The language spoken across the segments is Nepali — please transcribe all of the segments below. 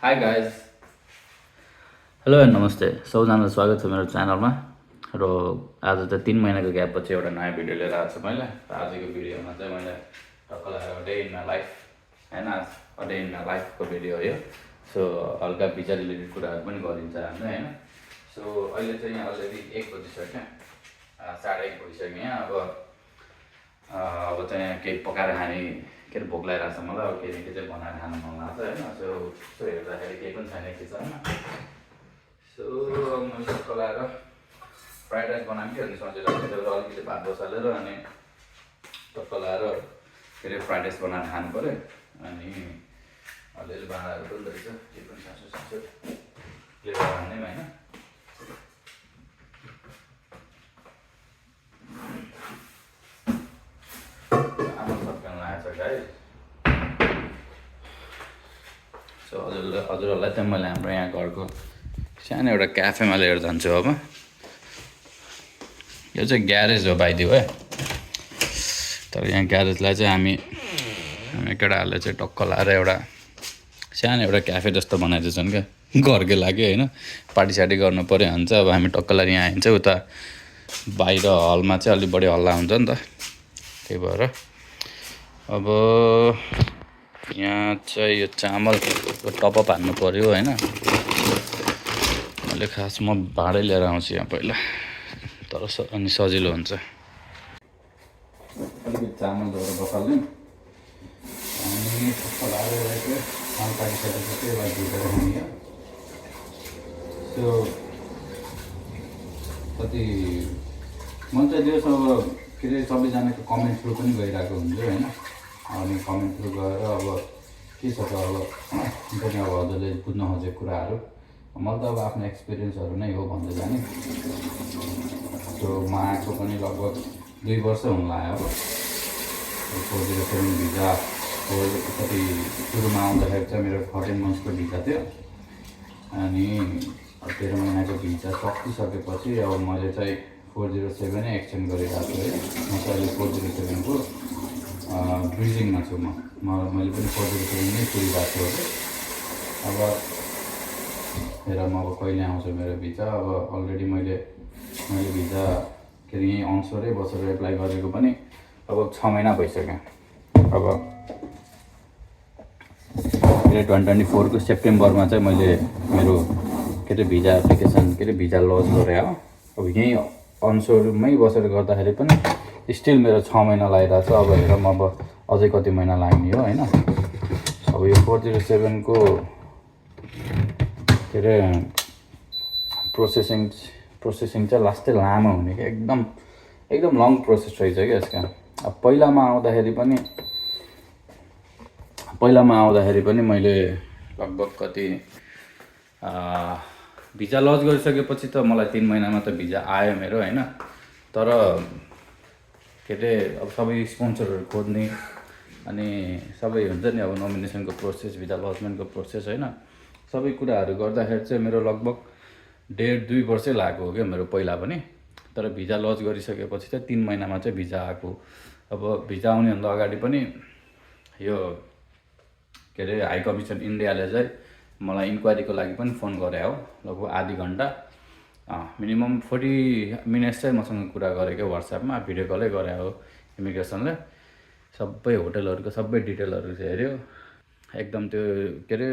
हाई गाइज हेलो एन्ड नमस्ते सबैजनालाई स्वागत छ मेरो च्यानलमा र आज त 3 महिनाको ग्यापपछि एउटा नयाँ भिडियो लिएर आएको छु मैले। आजको भिडियोमा चाहिँ मैले टक्क डे इन माई लाइफ होइन, डे इन माई लाइफको भिडियो हो यो। सो हल्का भिजा रिलेटेड कुराहरू पनि गरिन्छ हामीले होइन। सो अहिले चाहिँ यहाँ अलरेडी 1 बजिसक्यो, 1:30 भइसक्यो यहाँ। अब चाहिँ केही पकाएर खाने के अरे भोक लागिरहेको छ मलाई। अब के चाहिँ बनाएर खानु मन लाग्छ होइन। सो हेर्दाखेरि केही पनि छैन किचनमा। सो मैले टक्क लगाएर फ्राइड राइस बनाऊँ कि अनि सोचिरहेको अलिकति भात बसालेर अनि टक्क लगाएर के अरे फ्राइड राइस बनाएर खानु पऱ्यो। अनि अलिअलि भाँडाहरू पनि रहेछ, के पनि सासु लिएर खाने होइन। सो हजुरहरूलाई चाहिँ मैले हाम्रो यहाँ घरको सानो एउटा क्याफेमा लिएर जान्छु। अब यो चाहिँ ग्यारेज हो बाइदियो है। तर यहाँ ग्यारेजलाई चाहिँ हामी केटाहरूले चाहिँ टक्क लाएर एउटा सानो एउटा क्याफे जस्तो बनाइदिन्छन् क्या घरकै लागि होइन। पार्टी सार्टी गर्नु पऱ्यो भने चाहिँ अब हामी टक्क लाएर यहाँ आइन्छ। उता बाहिर हलमा चाहिँ अलिक बढी हल्ला हुन्छ नि त, त्यही भएर अब यहाँ चाहिँ यो चामलको टपअप हान्नु पऱ्यो होइन। मैले खास म भाँडै लिएर आउँछु यहाँ पहिला, तर अनि सजिलो हुन्छ। अलिकति चामल धोएर बसाल्ने अनि पाकिसकेपछि यसलाई धुएर खाने। त्यो कति मन चाहिँ दियोस् अब के अरे सबैजनाको कमेन्ट थ्रु पनि गइरहेको हुन्छ होइन। अनि कमेन्ट थ्रु गएर अब के छ त अब पनि अब हजुरले बुझ्न खोजेको कुराहरू मैले त अब आफ्नो एक्सपिरियन्सहरू नै हो भन्दै जाने। सो म आएको पनि लगभग 2 वर्ष हुन लाग्यो। अब 407 भिजा कति सुरुमा आउँदाखेरि चाहिँ मेरो 14 मन्थ्सको भिजा थियो। अनि 13 महिनाको भिजा सकिसकेपछि अब मैले चाहिँ 407 नै एक्सटेन्ड गरिरहेको छु है। म चाहिँ अहिले 407को ब्रिजिङमा छु। मैले पनि 407 नै कुरिरहेको छु। अब हेर म अब कहिले आउँछु मेरो भिजा। अब अलरेडी मैले भिजा के अरे यहीँ अनसोरै बसेर एप्लाई गरेको पनि अब 6 महिना भइसक्यो। अब 2024को सेप्टेम्बरमा चाहिँ मैले मेरो के अरे भिजा एप्लिकेसन के अरे भिजा लज गरेँ हो। अब यहीँ अनसोरमै बसेर गर्दाखेरि पनि स्टिल मेरो 6 महिना लागिरहेको छ। अब हेर म अब अझै कति महिना लाग्ने हो होइन। अब यो 407को के अरे प्रोसेसिङ चाहिँ लास्टै लामो हुने क्या, एकदम लङ प्रोसेस रहेछ क्या यसका। अब पहिलामा आउँदाखेरि पनि मैले लगभग कति भिजा लज गरिसकेपछि त मलाई 3 महिनामा त भिजा आयो मेरो होइन। तर के अरे अब सबै स्पोन्सरहरू खोज्ने अनि सबै हुन्छ नि अब नोमिनेसनको प्रोसेस, भिजा लजमेन्टको प्रोसेस होइन। सबै कुराहरू गर्दाखेरि चाहिँ मेरो लगभग 1.5-2 वर्षै लागेको हो क्या मेरो पहिला पनि। तर भिजा लज गरिसकेपछि चाहिँ 3 महिनामा चाहिँ भिजा आएको। अब भिजा आउनेभन्दा अगाडि पनि यो के अरे हाई कमिसन इन्डियाले चाहिँ मलाई इन्क्वायरीको लागि पनि फोन गरे हो। लगभग आधी घन्टा मिनिमम 40 मिनट्स चाहिँ मसँग कुरा गरेँ क्या वाट्सएपमा, भिडियो कलै गरे हो इमिग्रेसनले। सबै होटलहरूको सबै डिटेलहरू चाहिँ हेऱ्यो एकदम। त्यो के अरे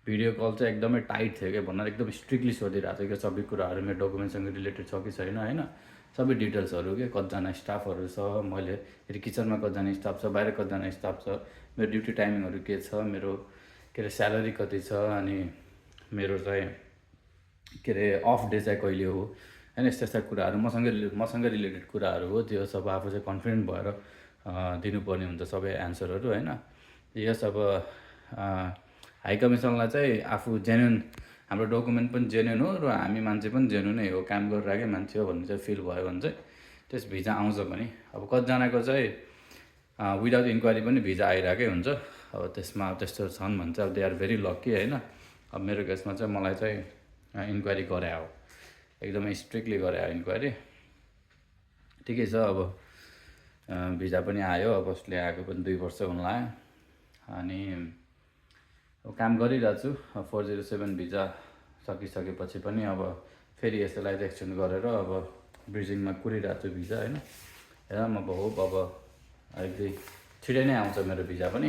भिडियो कल चाहिँ एकदमै टाइट थियो क्या, भन्नाले एकदम स्ट्रिक्टली सोधिरहेको थियो क्या सबै कुराहरू मेरो डकुमेन्टसँग रिलेटेड छ कि छैन होइन। सबै डिटेल्सहरू के कतिजना स्टाफहरू छ, मैले फेरि किचनमा कतिजना स्टाफ छ, बाहिर कतिजना स्टाफ छ, मेरो ड्युटी टाइमिङहरू के छ, मेरो के अरे स्यालेरी कति छ, अनि मेरो चाहिँ के अरे अफ डे चाहिँ कहिले हो होइन। यस्ता कुराहरू मसँग रिलेटेड कुराहरू हो। त्यो सब आफू चाहिँ कन्फिडेन्ट भएर दिनुपर्ने हुन्छ सबै एन्सरहरू होइन। यस अब हाई कमिसनलाई चाहिँ आफू जेन्युन, हाम्रो डकुमेन्ट पनि जेन्युन हो र हामी मान्छे पनि जेन्युनै हो, काम गरिरहेकै मान्छे हो भन्ने चाहिँ फिल भयो भने चाहिँ त्यस भिजा आउँछ पनि। अब कतिजनाको चाहिँ विदाउट इन्क्वायरी पनि भिजा आइरहेकै हुन्छ। अब त्यसमा त्यस्तो छन् भने चाहिँ अब दे आर भेरी लक्की होइन। अब मेरो केसमा चाहिँ मलाई चाहिँ इन्क्वायरी गरे हो, एकदमै स्ट्रिक्टली गरे हो इन्क्वायरी। ठिकै छ अब भिजा पनि आयो। अब उसले आएको पनि 2 वर्ष हुन लाग्यो। अनि काम गरिरहेको छु 407 भिजा सकिसकेपछि पनि अब फेरि यसलाई एक्सटेन्ड गरेर अब ब्रिजिङमा कुरिरहेको छु भिजा होइन। हेर म होप अब अहिले छिटै नै आउँछ मेरो भिजा पनि।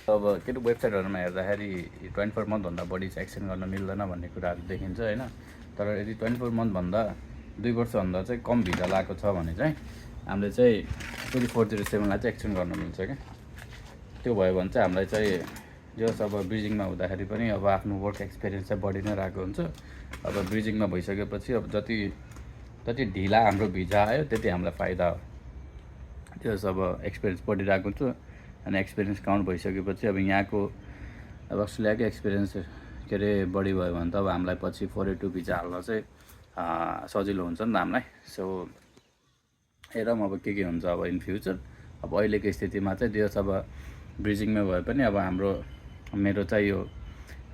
अब के अरे वेबसाइटहरूमा हेर्दाखेरि 24 मन्थभन्दा बढी चाहिँ एक्सटेन्ड गर्न मिल्दैन भन्ने कुराहरू देखिन्छ होइन। तर यदि 24 मन्थभन्दा 2 वर्षभन्दा चाहिँ कम भिजा लगाएको छ भने चाहिँ हामीले चाहिँ फेरि 407लाई चाहिँ एक्सटेन्ड गर्न मिल्छ क्या। त्यो भयो भने चाहिँ हामीलाई चाहिँ जस अब ब्रिजिङमा हुँदाखेरि पनि अब आफ्नो वर्क एक्सपिरियन्स चाहिँ बढी नै रहेको हुन्छ। अब ब्रिजिङमा भइसकेपछि अब जति ढिला हाम्रो भिजा आयो त्यति हामीलाई फाइदा हो। त्यस अब एक्सपिरियन्स बढिरहेको हुन्छ अनि एक्सपिरियन्स काउन्ट भइसकेपछि अब यहाँको अब अस्ट्रेलियाको एक्सपिरियन्स के अरे बढी भयो भने त अब हामीलाई पछि 482 भिजा हाल्न चाहिँ सजिलो हुन्छ नि त हामीलाई। सो हेरौँ अब के हुन्छ अब इन फ्युचर। अब अहिलेको स्थितिमा चाहिँ त्यो अब ब्रिजिङमै भए पनि अब मेरो चाहिँ यो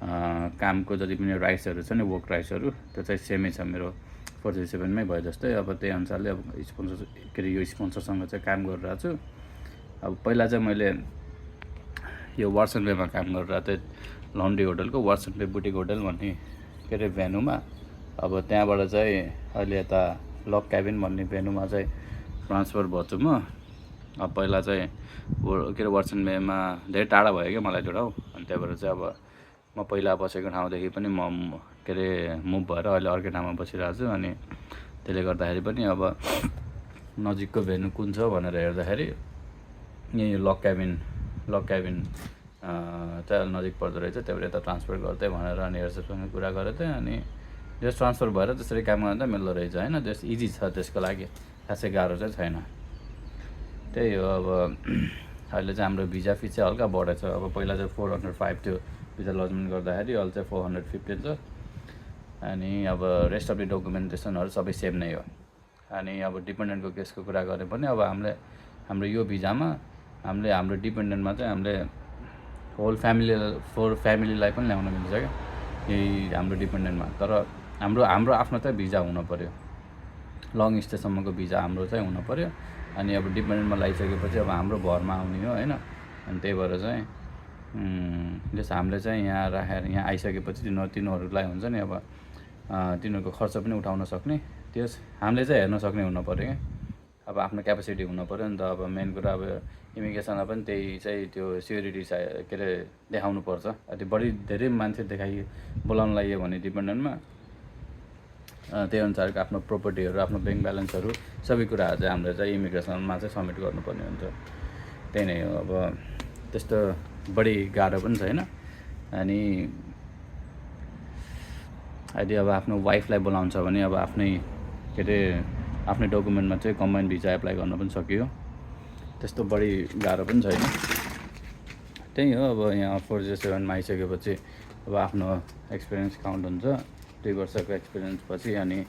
कामको जति पनि राइट्सहरू छ नि वर्क राइट्सहरू त्यो चाहिँ सेमै छ मेरो 407मै भयो जस्तै। अब त्यही अनुसारले अब स्पोन्सर के अरे यो स्पोन्सरसँग चाहिँ काम गरिरहेको छु। अब पहिला चाहिँ मैले यो वाटसन बेमा काम गरिरहेको थिएँ लन्ड्री होटलको वाटसन बे बुटिक होटल भन्ने के अरे भेन्यूमा। अब त्यहाँबाट चाहिँ अहिले यता लक क्याबिन भन्ने भेन्यूमा चाहिँ ट्रान्सफर भएको छु म। अब पहिला चाहिँ के अरे वाटसन बेमा धेरै टाढा भयो क्या मलाई त्यो ठाउँ। अनि त्यही भएर चाहिँ अब म पहिला बसेको ठाउँदेखि पनि म के अरे मुभ भएर अहिले अर्कै ठाउँमा बसिरहेको छु। अनि त्यसले गर्दाखेरि पनि अब नजिकको भेन्यू कुन छ भनेर हेर्दाखेरि यही लक क्याबिन चाहिँ नजिक पर्दो रहेछ। त्यही भएर यता ट्रान्सफर गर्दै भनेर अनि हेर्ससँग कुरा गरेको थिएँ। अनि जस ट्रान्सफर भएर त्यसरी काम गर्दा मिल्दो रहेछ होइन। त्यस इजी छ, त्यसको लागि खासै गाह्रो चाहिँ छैन। त्यही हो अब अहिले चाहिँ हाम्रो भिजा फी चाहिँ हल्का बढेछ। अब पहिला चाहिँ 405 थियो भिजा लजमेन्ट गर्दाखेरि, अहिले चाहिँ 415 छ। अनि अब रेस्ट अफ द डकुमेन्टेसनहरू सबै सेम नै हो। अनि अब डिपेन्डेन्टको केसको कुरा गऱ्यो भने अब हाम्रो यो भिजामा हाम्रो डिपेन्डेन्टमा चाहिँ हामीले होल फ्यामिलीलाई पनि ल्याउन मिल्छ क्या यही हाम्रो डिपेन्डेन्टमा। तर हाम्रो आफ्नो चाहिँ भिजा हुनु पऱ्यो, लङ स्टेसम्मको भिजा हाम्रो चाहिँ हुनु पऱ्यो। अनि अब डिपेन्डेन्टमा लगाइसकेपछि अब हाम्रो भरमा आउने हो होइन। अनि त्यही भएर चाहिँ जस हामीले चाहिँ यहाँ राखेर यहाँ आइसकेपछि तिनीहरूलाई हुन्छ नि अब तिनीहरूको खर्च पनि उठाउन सक्ने, त्यस हामीले चाहिँ हेर्न सक्ने हुनु पऱ्यो क्या। अब आफ्नो क्यापेसिटी हुनु पऱ्यो नि त। अब मेन कुरा अब इमिग्रेसनमा पनि त्यही चाहिँ त्यो सिक्युरिटी के अरे देखाउनु पर्छ। बढी धेरै मान्छे बोलाउन लाग्यो भने डिपेन्डेन्टमा त्यही अनुसारको आफ्नो प्रोपर्टीहरू, आफ्नो ब्याङ्क ब्यालेन्सहरू सबै कुराहरू चाहिँ हामीले चाहिँ इमिग्रेसनमा चाहिँ सब्मिट गर्नुपर्ने हुन्छ। त्यही नै हो। अब त्यस्तो बढी गाह्रो पनि छैन। अनि अहिले अब आफ्नो वाइफलाई बोलाउँछ भने अब आफ्नै के अरे आफ्नै डकुमेन्टमा चाहिँ कम्बाइन्ड भिजा एप्लाई गर्न पनि सकियो। त्यस्तो बढी गाह्रो पनि छैन। त्यही हो। अब यहाँ 407मा आइसकेपछि अब आफ्नो एक्सपिरियन्स काउन्ट हुन्छ 2 वर्षको एक्सपिरियन्स पछि। अनि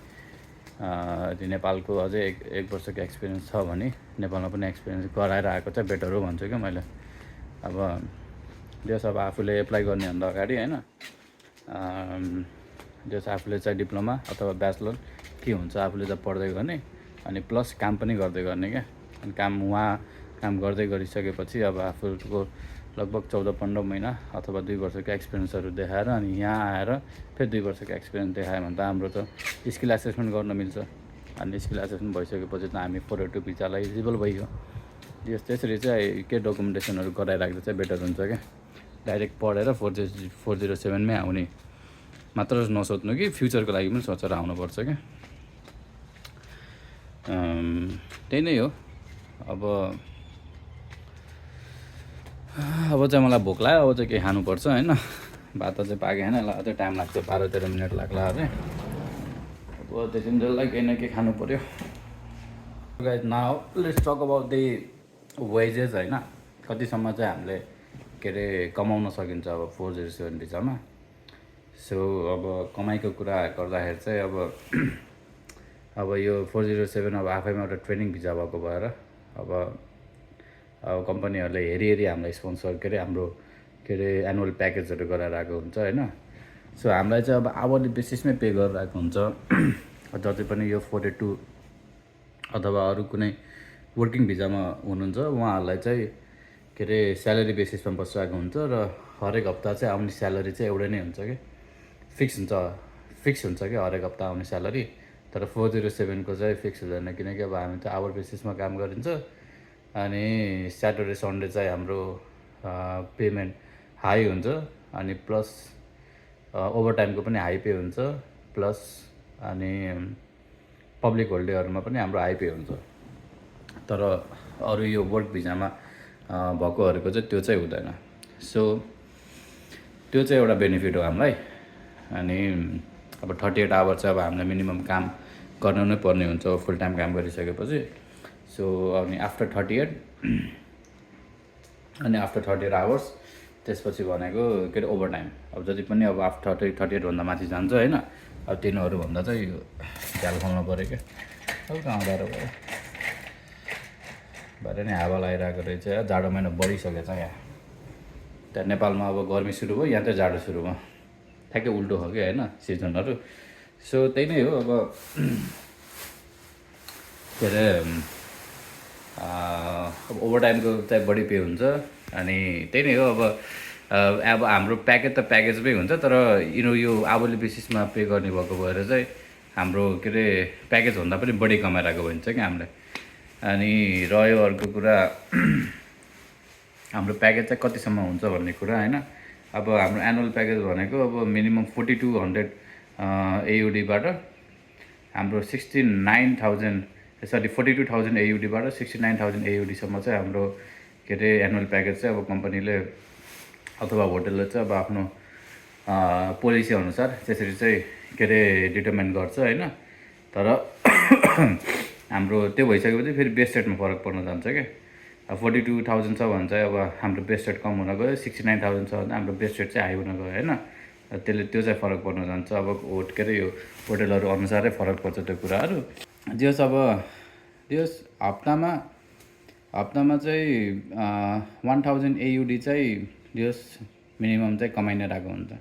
नेपालको अझै एक वर्षको एक्सपिरियन्स छ भने नेपालमा पनि एक्सपिरियन्स गराएर आएको चाहिँ बेटर हो भन्छु क्या मैले। अब जस अब आफूले एप्लाई गर्नेभन्दा अगाडि होइन जस आफूले चाहिँ डिप्लोमा अथवा ब्याचलर के हुन्छ आफूले चाहिँ पढ्दै गर्ने अनि प्लस काम पनि गर्दै गर्ने क्या। अनि काम गर्दै गरिसकेपछि अब आफूको लगभग 14-15 महिना अथवा 2 वर्षको एक्सपिरियन्सहरू देखाएर अनि यहाँ आएर फेरि 2 वर्षको एक्सपिरियन्स देखायो भने त हाम्रो त स्किल एसेसमेन्ट गर्न मिल्छ। अनि स्किल एसेसमेन्ट भइसकेपछि त हामी 482 भिजालाई एलिजिबल भइयो। त्यसरी चाहिँ के डकुमेन्टेसनहरू गराइराख्दा चाहिँ बेटर हुन्छ क्या। डाइरेक्ट पढेर 407मै आउने मात्र नसोच्नु कि फ्युचरको लागि पनि सोचेर आउनुपर्छ क्या। त्यही नै हो। अब चाहिँ मलाई भोक लाग्यो, अब चाहिँ के खानुपर्छ होइन। भात चाहिँ पाकेन, अझै टाइम लाग्छ, 12-13 मिनट लाग्ला अझै। अब त्यति बेला केही न केही खानु पऱ्यो। Guys now let's talk about the wages होइन। कतिसम्म चाहिँ हामीले के अरे कमाउन सकिन्छ अब 407 भिजामा। सो अब कमाइको कुरा गर्दाखेरि चाहिँ अब यो 407 अब आफैमा एउटा ट्रेनिङ भिजा भएको भएर अब कम्पनीहरूले हेरी हामीलाई स्पोन्सर के अरे हाम्रो के अरे एनुअल प्याकेजहरू गराइरहेको हुन्छ होइन। सो हामीलाई चाहिँ अब आवरली बेसिसमै पे गरिरहेको हुन्छ। जति पनि यो 482 अथवा अरू कुनै वर्किङ भिजामा हुनुहुन्छ उहाँहरूलाई चाहिँ के अरे स्यालेरी बेसिसमा बसिरहेको हुन्छ र हरेक हप्ता चाहिँ आउने स्यालेरी चाहिँ एउटै नै हुन्छ कि फिक्स हुन्छ कि हरेक हप्ता आउने स्यालेरी। तर 407को चाहिँ फिक्स हुँदैन किनकि अब हामी त आवर बेसिसमा काम गरिन्छ अनि स्याटरडे सन्डे चाहिँ हाम्रो पेमेन्ट हाई हुन्छ अनि प्लस ओभरटाइमको पनि हाई पे हुन्छ प्लस अनि पब्लिक होलिडेहरूमा पनि हाम्रो हाई पे हुन्छ। तर अरू यो वर्क भिजामा भएकोहरूको चाहिँ त्यो चाहिँ हुँदैन। सो त्यो चाहिँ एउटा बेनिफिट हो हामीलाई। अनि अब 38 आवर चाहिँ अब हामीलाई मिनिमम काम गर्नु नै पर्ने हुन्छ फुल टाइम काम गरिसकेपछि। सो अनि आफ्टर 38 आवर्स त्यसपछि भनेको के अरे ओभरटाइम अब जति पनि अब आफ्टर 38 भन्दा माथि जान्छ होइन। अब तिनीहरूभन्दा चाहिँ झ्याल खोल्नु पऱ्यो क्या। हल्का अँध्यारो भयो भएर नि हावा लगाइरहेको रहेछ। जाडो महिना बढिसकेको छ यहाँ। त्यहाँ नेपालमा अब गर्मी सुरु भयो, यहाँ चाहिँ जाडो सुरु भयो। ठ्याक्कै उल्टो हो कि होइन सिजनहरू। सो त्यही नै हो। अब के अरे अब ओभरटाइमको चाहिँ बढी पे हुन्छ अनि त्यही नै हो। अब हाम्रो प्याकेज त प्याकेजमै हुन्छ तर यो आवरली बेसिसमा पे गर्ने भएको भएर चाहिँ हाम्रो के अरे प्याकेजभन्दा पनि बढी कमाइरहेको भन्छ कि हामीले। अनि रह्यो अर्को कुरा हाम्रो प्याकेज चाहिँ कतिसम्म हुन्छ भन्ने कुरा होइन। अब हाम्रो एनुअल प्याकेज भनेको अब मिनिमम 4200 AUDबाट हाम्रो 42,000 AUDबाट 69,000 AUDसम्म चाहिँ हाम्रो के अरे एनुअल प्याकेज चाहिँ अब कम्पनीले अथवा होटलले चाहिँ अब आफ्नो पोलिसी अनुसार त्यसरी चाहिँ के अरे डिटर्मिन गर्छ होइन। तर हाम्रो त्यो भइसकेपछि फेरि बेस रेटमा फरक पर्न जान्छ क्या। अब 42,000 छ भने चाहिँ अब हाम्रो बेस रेट कम हुन गयो, 69,000 छ भने हाम्रो बेस रेट चाहिँ हाई हुन गयो होइन। त्यसले त्यो चाहिँ फरक पर्न जान्छ। अब के अरे यो होटलहरू अनुसारै फरक पर्छ त्यो कुराहरू। जस अब त्यस हप्तामा चाहिँ 1000 AUD चाहिँ जस मिनिमम चाहिँ कमाइ नै रहेको हुन्छ।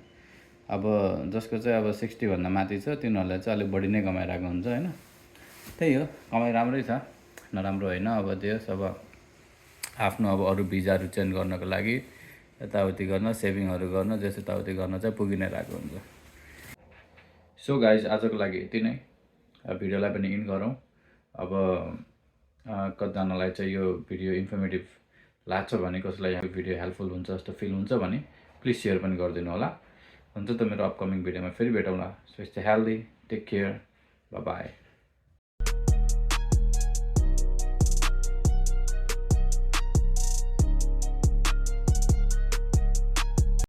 अब जसको चाहिँ अब 60 भन्दा माथि छ तिनीहरूलाई चाहिँ अलिक बढी नै कमाइरहेको हुन्छ होइन। त्यही हो, कमाइ राम्रै छ, नराम्रो होइन। अब त्यस अब आफ्नो अब अरू भिजाहरू चेन्ज गर्नको लागि यताउति गर्न, सेभिङहरू गर्न, जस यताउति गर्न चाहिँ पुगि नै रहेको हुन्छ। सो गाइज आजको लागि यति नै। भिडियोलाई पनि इन गरौँ। अब कतिजनालाई चाहिँ यो भिडियो इन्फर्मेटिभ लाग्छ भने, कसैलाई यो भिडियो हेल्पफुल हुन्छ जस्तो फिल हुन्छ भने प्लिज सेयर पनि गरिदिनु होला। हुन्छ त मेरो अपकमिङ भिडियोमा फेरि भेटौँला। So stay healthy, take care, bye by.